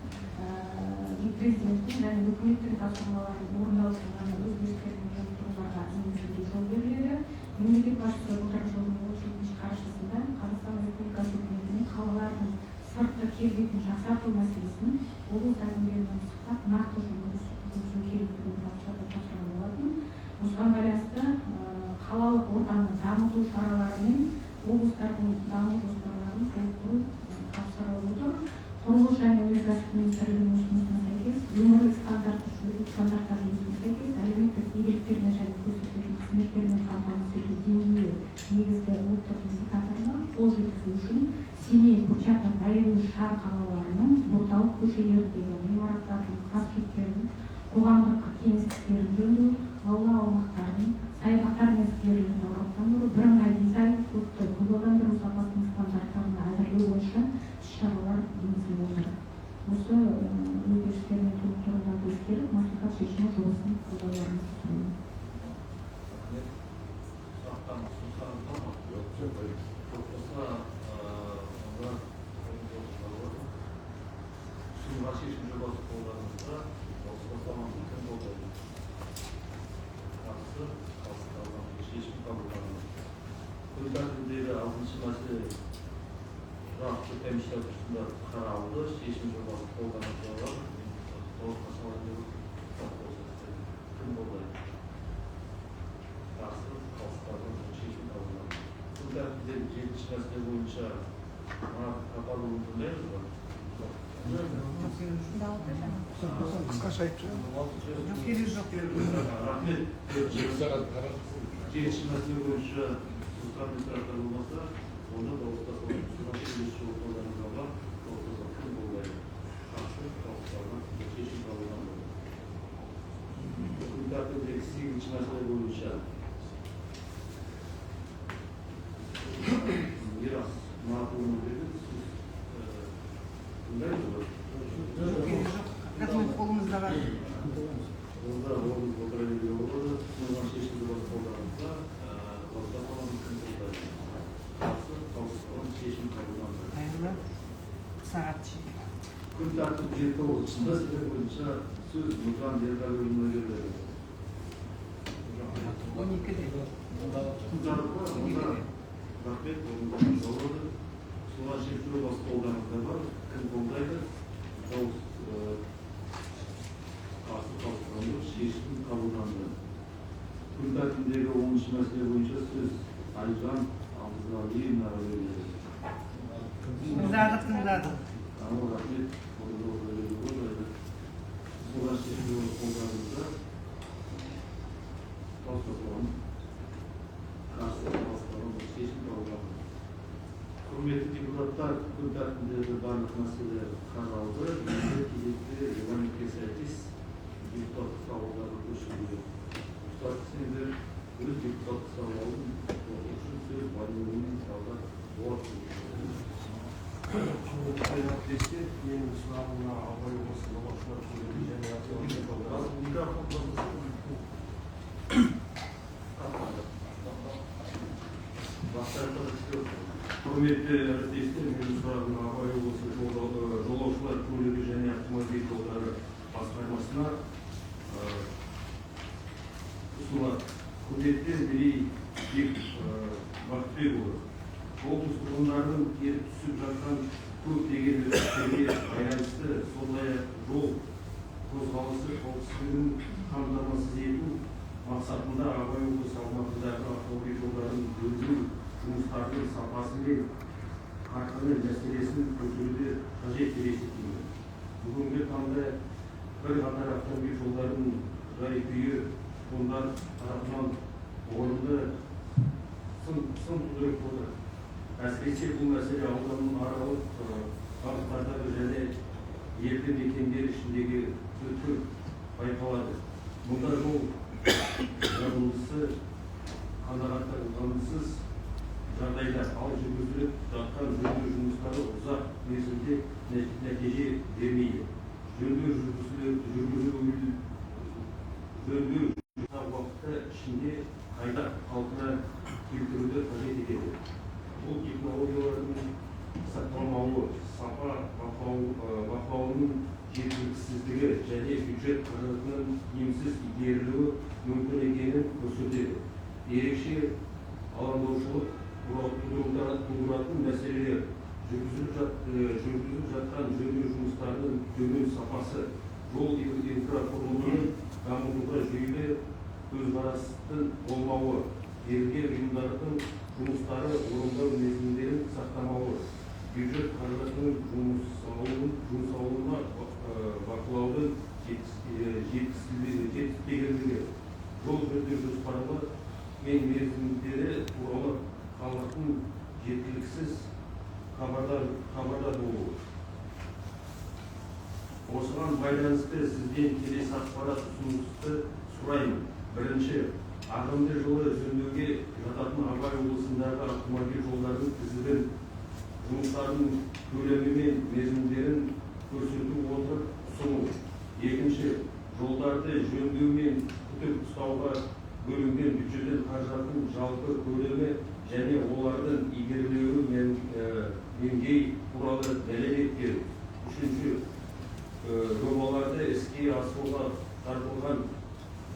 президенттің және үкіметтің тапсырмаларын орындау үшін ғана өзгерістер мен толықтыруларға енгізуге жол беріледі. Мемлекет басшысы былтырғы жылдың 37 қарашасында Қазақстан Республикасы үкіметінің қалалардың сыртқы келбетін жақсарту мәселесін облыс әкімдерімен пысықтап нақты жұмыс жүргізу керектігін тапсырған болатын. Осыған байланысты қалалық ортаны дамыту шаралары мен облыстардың даму жоспарларын толықтыру тапсырылып отыр. Құрылыс және өнеркәсіп министрлігінің ұсынысына сәйкес өңірлік стандарттар жүйесіне сәйкес әлеуметтік игіліктермен және көрсетілетін қызметтермен қамтамасыз ету деңгейі негізгі ұлттық индикаторына қол жеткізу үшін Семей, Курчатов, Аягөз, Шар қалаларының орталық көшелеріндегі ғимараттардың проспекттерін, қоғамдық кеңістіктерін жөндеу, аула аумақтарын Тұрақты комиссия отырысында қаралды, шешім жобасы қолданылды. Дауысқа салайын деп отырмын. Кім қолдайды? Қарсы, қалыстарды шешім қабылданды. Күн тәртібіндегі жетінші мәселе бойынша Марат Қапарұлын тыңдаймыз ба? Қысқаша айтып. Жоқ, керек жоқ. Рахмет. 2 сағат қарап. Жетінші мәселе бойынша қандай сұрақтар болмаса, онда дауысқа саламыз. Ұсынылған келесі жолы қолдануға бар. Дауысқа салып, кім қолдайды? Қарсы, қалыстардан шешім қабылданды. Күн тәртібіндегі сегізінші мәселе бойынша Мирас Маратұлына беріледі. Сөз тыңдаймыз ба? Жоқ, керек жоқ. Документ қолымызда бар. Онда орныңызға отыра беруге болады. Ұсынылған шешім жобасы қолданылса, дауысқа саламыз. Кім қолдайды? Қарсы, қалыстардан шешім қабылданды. Қайырлы сағат. Күн тәртібіндегі тоғызыншы мәселе бойынша сөз Нұржан Ерғалиұлына беріледі. 12-де. Тыңдадық па? Онда рахмет, орныңызға болады. Ұсынылған шешім жобасы қолдарыңызда бар. Кім қолдайды? Дауыс, қарсы, қалыстырылды, шешім қабылданды. Күн тәртібіндегі 10-шы мәселе бойынша сөз Айжан Абзалиевнаға беріледі. Тыңдадық, тыңдадық. Ал, рахмет, орныңызға отыра беруге болады. Ұсынылған шешім жобасы қолдарыңызда. Дауысқа саламыз. Қарсы, қалыстырылды, шешім қабылданды. Құрметті депутаттар, күн тәртібіндегі барлық мәселелер қаралды. Енді кезекті регламентке сәйкес депутаттық сауалдарға көшуге рұқсат етсеңіздер, өз депутаттық сауалын оқу үшін сөз Байболдин Талғат Болатұлы. Құрметті әріптестер, менің сұрағым мына Абай облысы жолаушылар көлігі және автомобиль жолдары Микрофон. Құрметті әріптестер, менің сұрағым Абай облысы жолаушылар көлігі және автомобиль жолдары басқармасына ұсынылады. Құрметті Мерей Бақытбекұлы, облыс тұрғындарының келіп түсіп жатқан көптеген өтініштерге байланысты, сондай-ақ жол қозғалысы қауіпсіздігін қамтамасыз ету мақсатында Абай облысы аумағындағы автомобиль жолдарын жөндеу жұмыстарының сапасы мен қарқыны мәселесін көтеруді қажет деп есептеймін. Бүгінгі таңда бірқатар автомобиль жолдарының жай күйі тұрғындар тарапынан орынды сын тудырып отыр. Әсіресе бұл мәселе аудан аралық бағыттардағы және елді мекендер ішіндегі өткір байқалады. Мұнда жол жабындысы қанағаттанғансыз жағдайда, ал жүргізіліп жатқан жөндеу жұмыстары ұзақ мерзімде нәтиже бермейді. Жөндеу жүргізілу жөндеу ұзақ уақыты ішінде қайта қалпына келтіруді қажет етеді. Бұл технологиялардың сақталмауы, сапа бақылауының жеткіліксіздігі және бюджет қаражатының тиімсіз игерілуі мүмкін екенін көрсетеді. Ерекше алаңдаушылық тудыратын мәселелер: жүргізіліп жатқан жөндеу жұмыстарының төмен сапасы, жол инфрақұрылымын дамытуға жүйелі көзқарастың болмауы, мердігер ұйымдардың жұмыстары орындау мерзімдерін сақтамауы, бюджет қаражатының жұмсалуына бақылаудың жетіспегендігі, жол жөндеу жоспарлы мен мерзімдері туралы халықтың жеткіліксіз хабардар болуы. Осыған байланысты сізден келесі ақпарат ұсынысты сұраймын. Бірінші, ағымды жылы жөндеуге жататын Абай облысындағы автомобиль жолдарының тізімін, жұмыстардың көлемі мен мерзімдерін көрсету отырып ұсыну. Екінші, жолдарды жөндеу мен күтіп ұстауға бөлінген бюджеттен қаражаттың жалпы көлемі және олардың игерілуі деңгейі туралы дәлел беру. Үшінші, жобаларды іске асыруға тартылған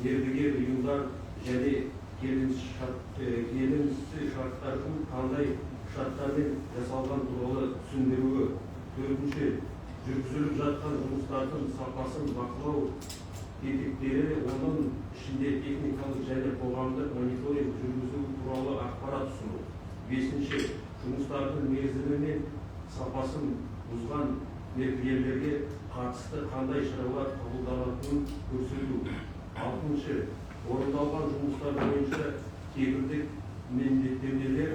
мердігер ұйымдар және келісімшарттардың қандай шарттармен жасалған туралы түсіндіруі. Төртінші, жүргізіліп жатқан жұмыстардың сапасын бақылау тетіктері, оның ішінде техникалық және қоғамдық мониторинг жүргізу туралы ақпарат ұсыну. Бесінші, жұмыстардың мерзімі мен сапасын бұзған мердігерлерге қатысты қандай шаралар қабылданатынын көрсету. Алтыншы, орындалған жұмыстар бойынша кепілдік міндеттемелер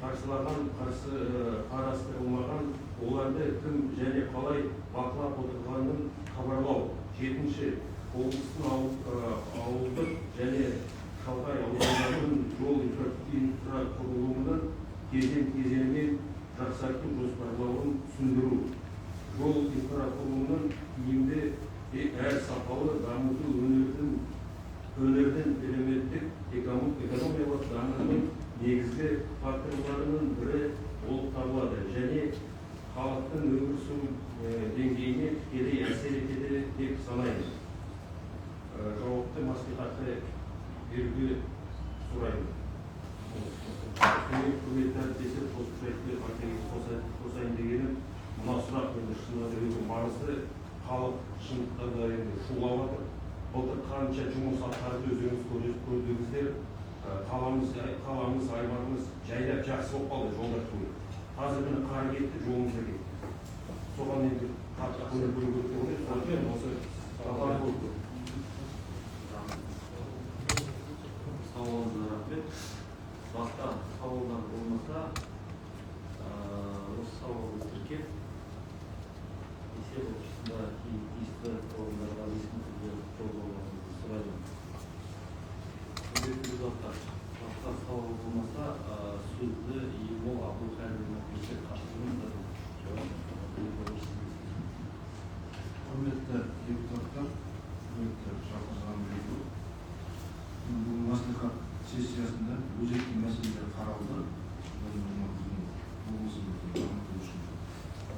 қарастырылмаған, оларды кім және қалай бақылап отырғанын хабарлау. Жетінші, облыстың ауылдық және шалғай аудандарының жол инфрақұрылымының кезең-кезеңімен жақсарту жоспарлауын түсіндіру. Жол инфрақұрылымының тиімді әрі сапалы дамыту өңірдің әлеуметтік экономикалық дамуының негізгі факторларының бірі болып табылады және халықтың өмір сүру деңгейіне тікелей әсер етеді деп санаймын. Жауапты мәслихатқа беруге сұраймын. Құрметті әріптестер, қосымша қосайын дегенім, мына сұрақ енді шынында да өте маңызды. Халық шындықта да енді шулап жатыр. Былтыр қанша жұмыс атқарды өздеріңіз көрдіңіздер. Қаламыз, аймағымыз жайлап жақсы болып қалды, жолдар түгел. Қазір міне қар кетті, жолымыз да кетті. Соған енді қатты көңіл бөлу керек деп ойлаймын. Сондықтан осы сапар болды. Сауалыңызға рахмет. Басқа сауалдар болмаса, осы сауалды тіркеп, есеп отырысында тиісті орындарға ресми түрде жолдауларыңызды сұраймын. Құрметті депутаттар, басқа сауал болмаса, сөзді Ербол Абдулхайырұлына берсек қажет. Құрметті депутаттар, құрметті Шалқар Заманбекұлы, бүгін мәслихат сессиясында өзекті мәселелер қаралды. Біздің облысымызды дамыту үшін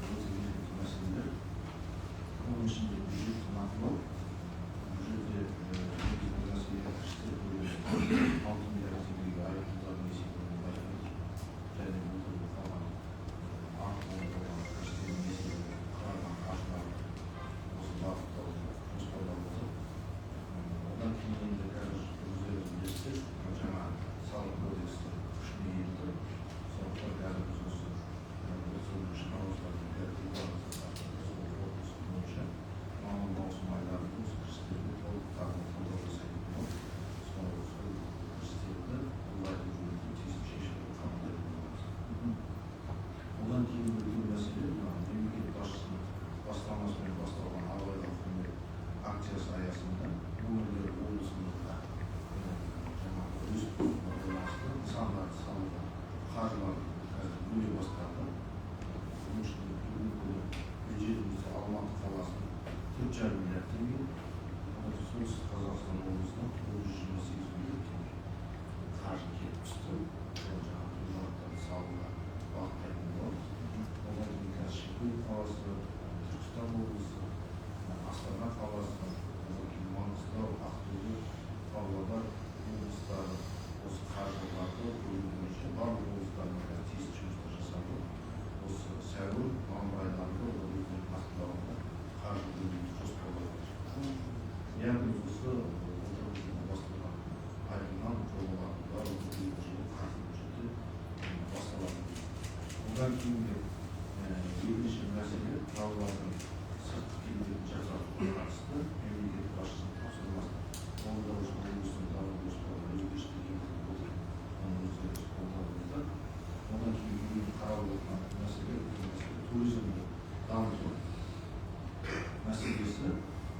өте өзекті мәселелер. Оның ішінде бюджетті нақтылау, бұл жерде негізгі мәселе кірістер көлемі 6 миллиард теңгеге айыппұлдардың есебін ұлғайту және былтырғы қалған артық болған кірістердің есебі қаралған қаржыларды осы бағытта жоспарлап отыр. Одан кейін енді қазір өздеріңіз білесіздер, жаңа салық кодексі күшіне енді. Сондықтан қазір біз осы 31 наурызға дейін бойынша мамыр маусым айларында осы кірістерді толық тағы талдау жасайтын боламыз. Сол кірістерді ұлғайту жөнінде тиісті шешімдер қабылдайтын боламыз. Одан кейінгі үлкен мәселе мына мемлекет басшысының бастамасымен басталған Абайға құрмет акциясы аясында өңірлер облысымызда жаңағы өсіп байланысты нысандарды салуға қаржылар қазір бөле бастады. Оның ішінде бүгінгі күні бюджетімізде Алматы қаласының 4,5 миллиард теңге, Солтүстік Қазақстан облысынан 928 миллион теңге қаржы келіп түсті. Сол жаңағы ғимараттарды салуға бағыттайтын боламыз. Одан кейін қазір Шымкент қаласы, Түркістан облысы, Астана қаласы, одан кейін Маңғыстау, Ақтөбе, Павлодар облыстары осы қаржыларды бөлу бойынша барлық облыстарына қазір тиісті жұмыстар жасалды. Осы сәуір, мамыр айларында олар өздерінің нақтылауында қаржы бөлуді жоспарлап отыр. Яғни осы былтырғы жылы басталған айтылған жобалардың барлығы биылғы жылы қаржы бюджеті басталады. Одан кейінгі екінші мәселе қалалардың сыртқы келбетін жақсартуға қатысты мемлекет басшысының тапсырмасын орындау үшін облыстың даму жоспарына өзгерістер енгізіліп отыр. Оны өздеріңіз қолдадыңыздар. Одан кейін бүгін қаралып отырған мәселе үлкен мәселе туризмді дамыту мәселесі.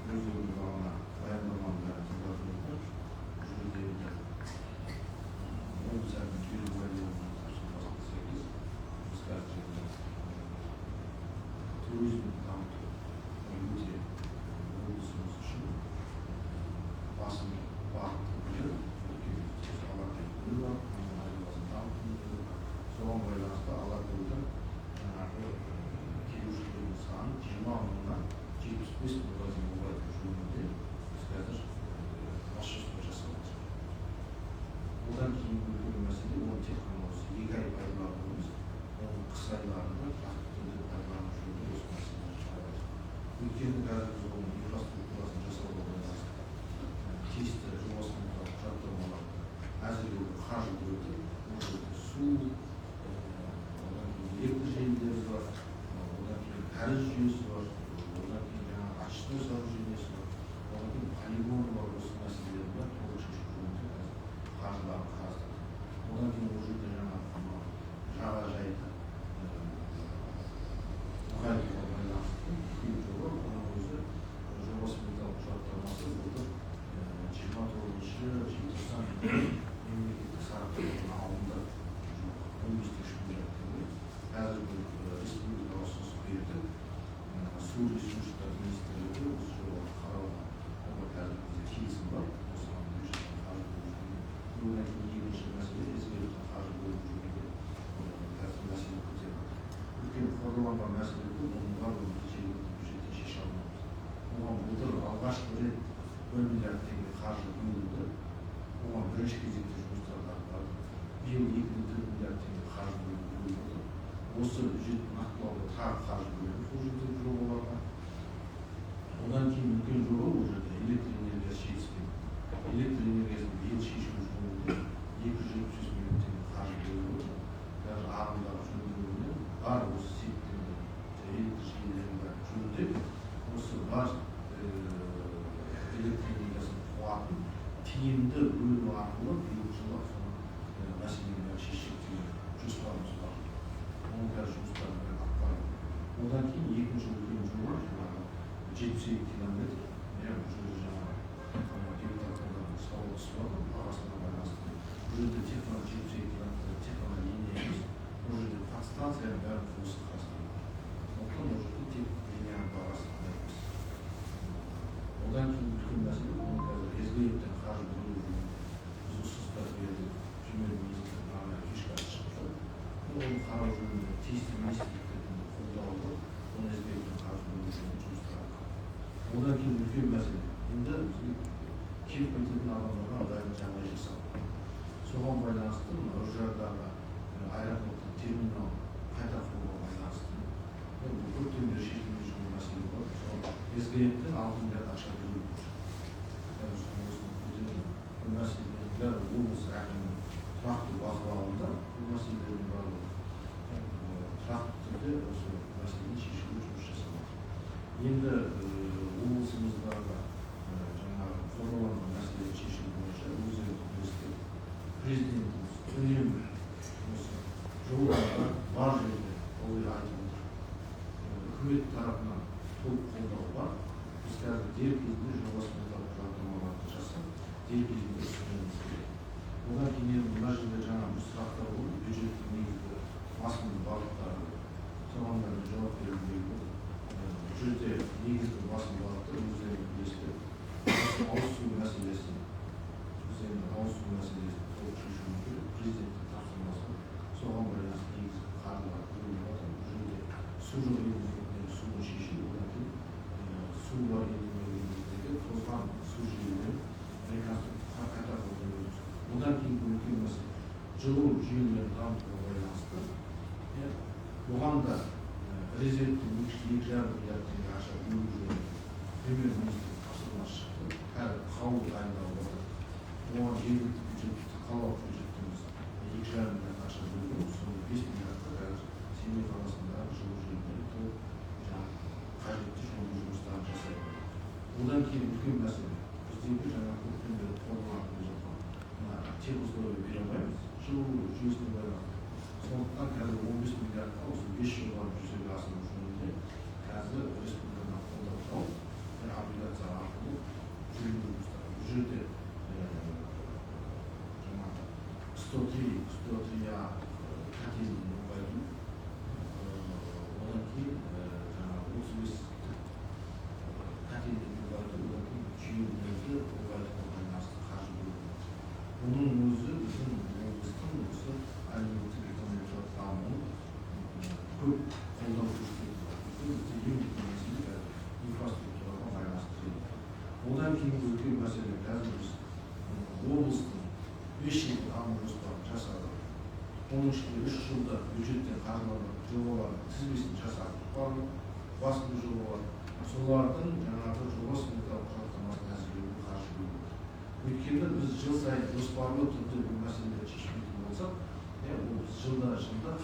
Өздеріңіз бағана баяндаманың бәрін тыңдадыңыздар. Бұл жерде енді облыс әкімі Берік Уәлиұлының тапсырмасына сәйкес біз қазір енді туризмді дамыту өте облысымыз үшін басым бағыттың бірі. Өйткені Алакөл көлі бар, оның айналасын дамыту бар. Соған байланысты Алакөлдің жаңағы келушілердің санын 20 мыңнан 75 мыңға дейін ұлғайту жөнінде біз қазір бас жоспар жасап отырмыз. Одан кейінгі үлкен мәселе, оны тек қана осы 2 ай пайдалану емес, оның қыс Қыс айларында тұрақты түрде пайдалану жөнінде осы мәселені қарап. Өйткені қазір біз оның инфраструктурасын жасауға байланысты тиісті жоба-сметалық құжаттамаларды әзірлеуге қаржы бөлдік. Ол жерде су, одан кейін электр желілері бар, одан кейін кәріз жүйесі бар, одан кейін жаңағы очистной сооружениесі бар, одан кейін полигоны бар. Осы мәселелердің бәрін толық шешу жөнінде қазір қаржыларын қарастырдық. Одан кейін ол жерде жаңағы жағажайды ұлғайтуға байланысты үлкен жоба, оның өзі жоба-сметалық құжаттамасы былтыр 29 желтоқсан мемлекеттік сараптамадан алынды. 15,3 миллиард теңге. Қазір республикаға ұсыныс бердік. Су ресурстары министрлігі осы жобаны қарауға, оған қазір бізде келісім бар. Осыған бюджеттен қаржы бөлу жөнінде. Одан кейін екінші мәселе СГФ-тен қаржы бөлу жөнінде қазір мәселе көтерілді. Өйткені қордаланған мәселе көп, оның барлығын біз жергілікті бюджеттен шеше алмаймыз. Оған былтыр алғашқы рет 1 миллиард теңге қаржы бөлінді. Оған бірінші кезекте жұмыстарды атқардық. Биыл 2,4 миллиард теңге қаржы бөлініп отыр. Осы бюджетті нақтылауда тағы қаржы бөлеміз ол жердегі жобаларға. Одан кейін үлкен жоба ол жерде электр энергиясы жетіспейді. Электр энергиясын биыл шешу жөнінде 275 миллион теңге қаржы бөлініп отыр. Қазір ағымдағы жөндеуіне бар осы сеттерді, электр желілерін бәрін жөндеп, осы бар электр энергиясының қуатын тиімді бөлу арқылы биылғы жылы соны мәселенің бәрін шешсек деген жоспарымыз бар. Оның қазір жұмыстарын бәрін атқарып. Одан кейін екінші үлкен жоба жаңағы 72 километр. Иә, бұл жерде жаңағы депутаттардан сауал түсіп жатыр, бағасына байланысты. Бұл жерде тек қана 72 километр тек қана линия емес, бұл жерде подстанцияның бәрін құрылысы қарастырылған. Сондықтан ол жерде тек линияның бағасы ғана емес. Одан кейін үлкен мәселе, оны қазір СГФ-тен қаржы бөлу жөнінде біз ұсыныстар бердік. Премьер-министр арнайы фишкасы шықты. Оны қарау жөнінде тиісті министрліктердің қолдауы бар. Оны СГФ-тен қаржы бөлу жөнінде жұмыстар атқарылды. Одан кейін үлкен мәселе, енді бізге келіп кететін адамдарға ыңғайлы жағдай жасау. Соған байланысты мына Үржардағы аэропорттың терминал қайта құруға байланысты бұл көптен бері шешілмей жүрген мәселе бар. Сол СГФ-тен 6 миллиард ақша бөлу. Қазір осыны көтердік. Бұл мәселелердің бәрі облыс әкімінің тұрақты бақылауында, бұл мәселелердің барлығы тұрақты түрде осы мәселені шешуге жұмыс жасап жатыр. Енді облысымыздағы жаңағы қордаланған мәселені шешу бойынша өздеріңіз білесіздер, президентіміз үнемі осы жолдарда бар жерде ылғи айтып отыр. Үкімет тарапынан толық қолдау бар. Біз қазір дер кезінде жоба-сметалық құжаттамаларды жасап, дер кезінде ұсынуымыз керек. Одан кейін енді мына жерде жаңа бір сұрақтар болды, бюджеттің негізгі басымды бағыттары, соған да мен жауап бергім келіп отыр. Бұл жерде негізгі басым бағыттар өздеріңіз білесіздер, ауыз су мәселесі. Біз енді ауыз су мәселесін толық шешуіміз керек. Президенттің тапсырмасы соған байланысты негізгі қаржылар бөлініп жатыр. Бұл жерде су жоқ елді мекендердің суын шешу, одан кейін су бар елді мекендердегі тозған су жүйелерін реконструкция қайта құру. Одан кейінгі үлкен мәселе жылу жүйелерін дамытуға байланысты. Оған да резервтен 2,5 миллиард теңге ақша бөлу жөнінде премьер-министр тапсырмасы шықты. Қазір қаулы дайындалып жатыр. Оған жергілікті бюджет, қалалық бюджеттен біз 2,5 миллиард ақша бөлген, соның 5 миллиардқа қазір Семей қаласындағы жылу жүйелері толық жаңағы қажетті жөндеу жұмыстарын жасайды. Одан кейін үлкен мәселе біздегі жаңа көптен бері қордаланып келе жатқан мына техусловия бере алмаймыз жылу жүйесіне байланысты. Сондықтан қазір 15 миллиардқа осы 5 жобаны жүзеге асыру жөнінде қазір республикадан қолдау тауып, облигация арқылы жөндеу жұмыстары. Бұл жерде жаңағы 103, 103А котельныйын ұлғайту, одан кейін жаңағы 35 котельныйын ұлғайту, одан кейін жүйелерді ұлғайтуға байланысты қаржы бөлу. Бұның өзі біздің облыстың осы әлеуметтік экономикалық дамуын көп қолдау көрсетеді. Өйткені бізде ең үлкен мәселе қазір инфраструктураға байланысты. Одан кейінгі үлкен мәселе, қазір біз облыстың 5 жылдық даму жоспарын жасадық. Оның ішінде 3 жылда бюджеттен қаржыланатын жобалардың тізбесін жасадық, барлық басты жобалар. Солардың жаңағы жоба сметалық құжаттамасын әзірлеуге қаржы бөлінді. Өйткені біз жыл сайын жоспарлы түрде бұл мәселелерді шешпейтін болсақ, ол біз жылда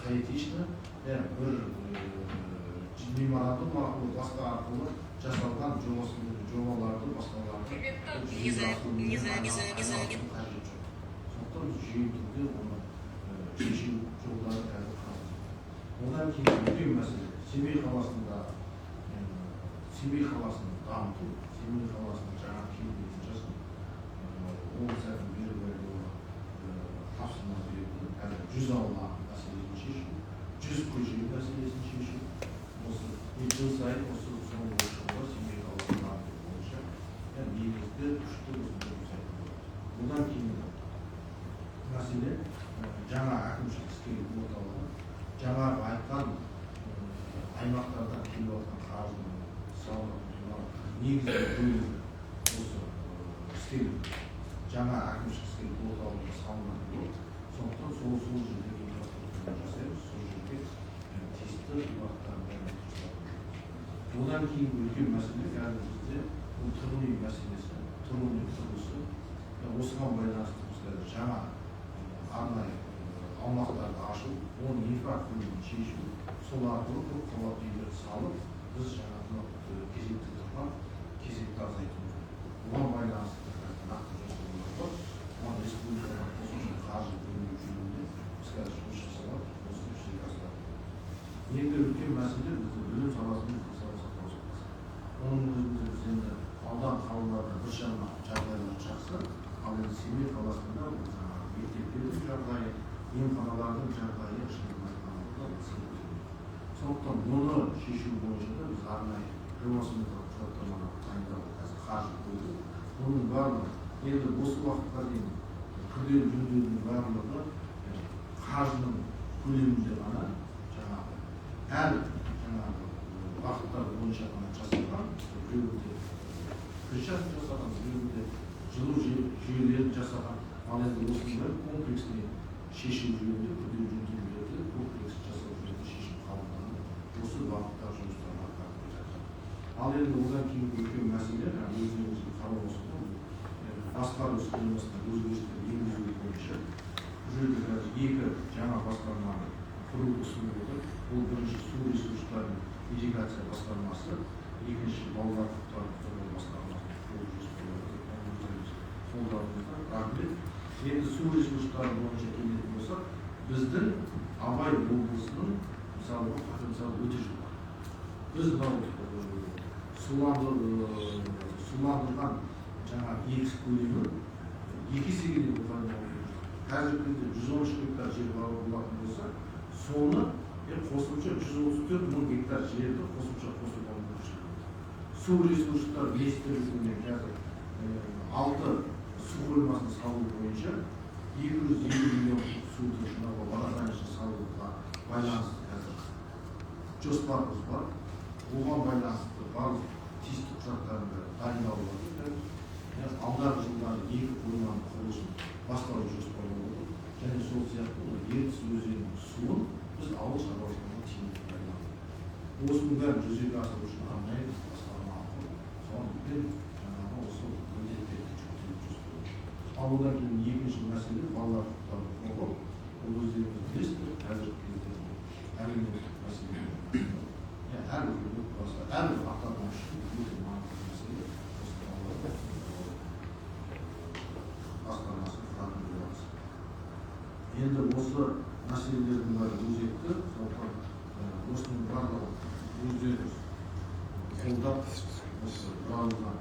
хаотично бір меморандум арқылы, басқа арқылы жасалған жобаларды, басқаларды жүзеге асырумен қажет жоқ. Сондықтан біз жүйелі түрде оны шешу жолдары қазір қарастырылды. Одан кейін үлкен мәселе Семей қаласында Семей қаласын дамыту, Семей қаласының жаңа келбетін жасау. Облыс әкімі Берікбайұлы тапсырма берді. Қазір 100 аула мәселесін шешу, 100 көше мәселесін шешу. Осы жыл сайын осы соңғы 3 жылда Семей қаласын дамыту бойынша негізгі күшті осындай жұмыс айтылды. Одан кейін мәселе жаңа әкімшілік іскерлік орталығы, жаңағы айтқан аймақтардан келіп жатқан қаржының салынатын ғимараттың негізгі бөлігі осы іскерлік жаңа әкімшілік іскерлік орталығы салынатын болады. Сондықтан сол жерде инфраструктура жасаймыз, сол жерге тиісті ғимараттардың бәрін тұрғызатын. Одан кейінгі үлкен мәселе қазір бізде бұл тұрғын үй мәселесі, тұрғын үй құрылысы. Осыған байланысты біз қазір жаңа арнайы аумақтарды ашу, оның инфрақұрылымын шешу, сол арқылы көп қабатты үйлерді салып, біз жаңағы кезекте тұрған кезекті азайтуымыз керек. Оған байланысты нақты жоспарлар бар. Оған республикадан қосымша қаржы бөліну жөнінде біз қазір жұмыс жасап жатырмыз, осыны жүзеге асырады. Енді үлкен мәселе бізде білім саласы мен денсаулық сақтау саласы. Оның өзінде біз енді аудан қалаларда біршама жағдайлар жақсы, ал енді Семей қаласында бұл жаңағы мектептердің жағдайы, емханалардың жағдайы шынын айтқанда себеп. Сондықтан бұны шешу бойынша да біз арнайы жоба сметалық құжаттамаларды дайындауға қазір қаржы бөлдік. Оның барлығы енді осы уақытқа дейін күрделі жөндеудің барлығы қаржының көлемінде ғана жаңағы әр жаңағы бағыттар бойынша ғана жасалған, біреуінде крышасын жасаған, біреуінде жылу жүйелерін жасаған. Ал енді осының бәрі комплексный шешу жөнінде күрделі жөндеулерді комплекс жасау жөнінде шешім қабылданып, осы бағыттағы жұмыстар атқарылып жатыр. Ал енді одан кейінгі үлкен мәселе өздеріңіздің қарауыңызда басқару схемасына өзгерістер енгізу бойынша бұл жерде қазір 2 жаңа басқарманы құру ұсынылып отыр. Ол бірінші су ресурстары мен ирригация басқармасы, екінші балалар құқықтарын қорғау басқармасын құру жоспарланып отыр. Қолдауыңызға рахмет. Енді су ресурстары бойынша келетін болсақ, біздің Абай облысының мысалы потенциалы өте жоғары. Біз мынау суландырған жаңа егіс көлемі 2 есеге дейін ұлғаюға мүмкін. Қазіргі кезде 113 гектар жер болатын болса, соны қосымша 134 мың гектар жерді қосымша қосуға мүмкіншілік бар. Су ресурстары министрлігіне қазір 6 су қоймасын салу бойынша 250 миллион куб суды мынау водохранилище салуға байланысты қазір жоспарымыз бар. Оған байланысты барлық тиісті құжаттардың бәрі дайындалып жатыр. Алдағы жылдары 2 қойманың құрылысын бастау жоспарланып отыр. Және сол сияқты Ертіс өзенінің суын біз ауыл шаруашылығына тиімді пайдаланамыз. Осының бәрін жүзеге асыру үшін арнайы басқарма құрып, соған үлкен жаңағы осы міндеттерді жүктеуді жоспарлап. Ал одан кейін екінші мәселе балалар құқықтарын қорғау. Ол өздеріңіз білесіздер, қазіргі кезде әлеуметтік мәселе. Әрбір отбасы, әрбір ата-ана үшін өте маңызды мәселе. Осы балалар басқармасын құратын боламыз. Енді осы мәселелердің бәрі өзекті, сондықтан осының барлығы өздеріңіз қолдап, осы бірауыздан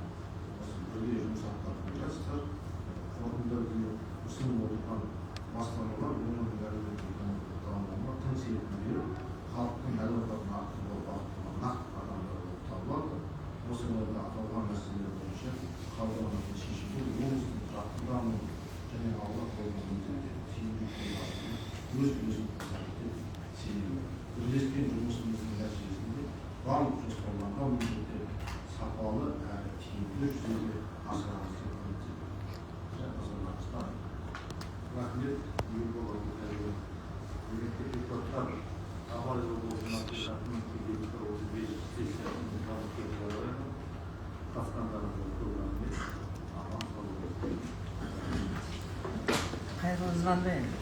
осы бірге жұмыс атқарып жатырсыздар. Қорытынды ұсынып отырған бастамалар өңірдің әлеуметтік экономикалық дамуына тың серпін беріп, халықтың әл-ауқатын арттыруға бағытталған нақты қадамдар болып табылады. Осы орайда аталған мәселелер бойынша қабылданатын шешімдер облыстың тұрақты дамуын және алға қойылған міндеттерді тиімді жүзеге асыруға өз үлесін қосады деп сенемін. Бірлескен жұмысымыздың нәтижесінде барлық жоспарланған міндеттер сапалы әрі тиімді жүзеге асырамыз деп үміттенемін. Назарларыңызға рахмет. Ербол Әбдіқайырұлы. Қатысқандарыңызға көп рахмет. Аман сау болыңыздар. Қайырлы звондаймын.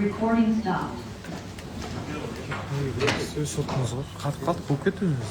Recording stopped. Сөз соттыңыз ғой, қатып қалдық, болып кетті өзіміз.